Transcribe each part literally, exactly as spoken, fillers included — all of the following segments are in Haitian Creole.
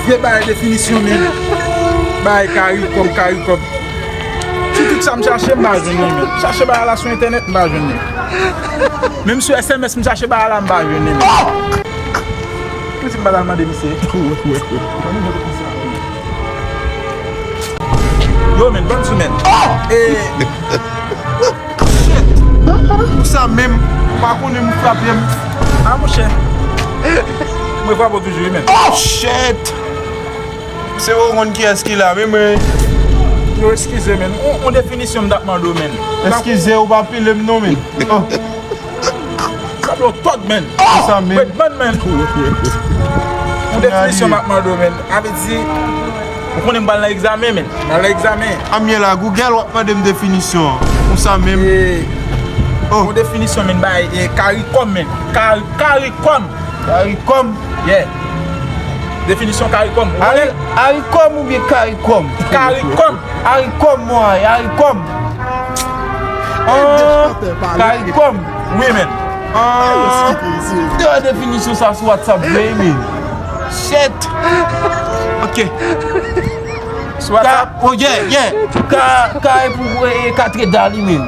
Vye bay definisyon, men. Bay karikòm, karikòm. Sou tout sa m chache, m pa jwenn li, men. M chache bay la sou entènèt, m pa jwenn li. Menm sou S M S, m chache bay la, m pa jwenn li, men. Pou di m pa t al mande misye. Yo, men, bann sou, men. E, shit! Pou sa menm, ou pa konnen m frape m. A, monchè. Mwen frape w toujou, wi, men. Shit! Se ou konn kiyès ki la, men mwen. Yo, eskize, men. On, on definisyon m t ap mande w, men. Eskize, ou pa pile m non, men. Oh. Sa blo tòg, men. Sa, men. Wait, man, men. On definisyon m ap mande w, men. A vle di, ou konnen m pral nan egzamen, men. M pral nan egzamen. Amyè la, Google, w ap mande m definisyon. Konsa menm. E, oh. On definisyon, men, bay, e, karikòm, men. Kari-, karikòm. Karikòm. Yeah. Definisyon karikòm. Ou konnen? Ari-, arikòm oubyen karikòm? Karikòm. Arikòm, mwen, arikòm. Ah, karikòm. Wi, men. Ah, te wè definisyon sa sou WhatsApp vre, men. Shit. Ok. Sou WhatsApp? Ka, oh, yeah, yeah. Ka, ka e pou, e, e, katredal li, men.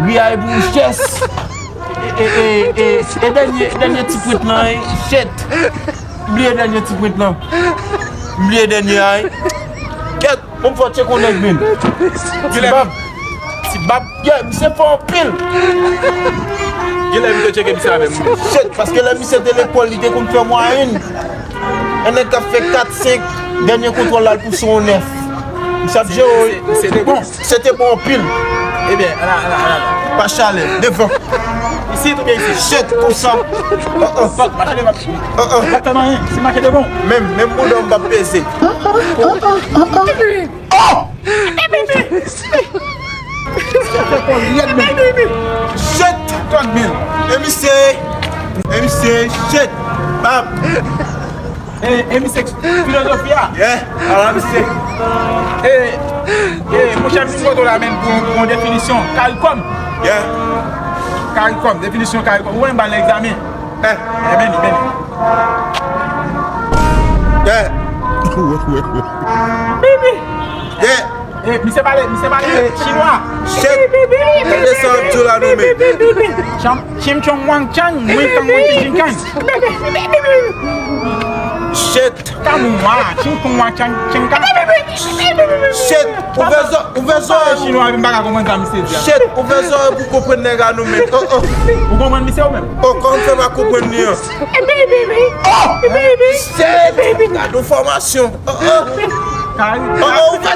Gri a e pou chès. E, e, e, e, e dènye, dènye ti pwent lan, e, shit. Bliye dènye ti pwent lan. Bliye dènye a, e. Kèt, bon, fò tcheke yon nèg, men. Ti bab. Ti bab. Yeah, misye fò anpil. Genlè m te tcheke misye avè m, men. Shit, paske lè misye te lekòl, li te konn fè mwayèn. Yon nèg k ap fè kat, senk, dènye kontwòl la, l pouse yon nèf. Misye ap jere, wi. Se, se, se te bon. Se te bon anpil. Ebyen, ala, ala, ala. Pa chalè, devan. Isit oubyen isit? Shit, konsa. Uh-uh. Fòk, mache devan. Uh-uh. Fòk fè manyen, si mache devan. Menm, menm bouda m p ap peze. Oh! Shit! Tòg men. E misye, e misye, shit! Bab! E, e misye filozofi a? Yeah, ala misye. E, e, monchè, m fin foto la, men, pou, pou yon definisyon. Karikòm. Yeah. Karikòm, definisyon karikòm. Ou konnen m pral nan egzamen. Eh. Eh, men li, men li. Yeah. Bibi. Yeah. E, misye pale, misye pale chinwa. Shit. Tande sa w ap di la, non, men. Cham, chim chong wang chang, mwen kang mwen chin ching kang. Shit. Kamwa, ching kong wang chang, ching kang. Shit. Ouvè zò, ouvè zò. Chinwa, m pa ka konprann sa misye di a. Shit. Ouvè zò pou konprann nèg la, non, men. Oh, oh. Ou konprann misye ou menm? Oh, kòman fè pa konprann li an? Oh! Shit. Gade yon fòmasyon. Oh, oh. Oh, oh, ouvè.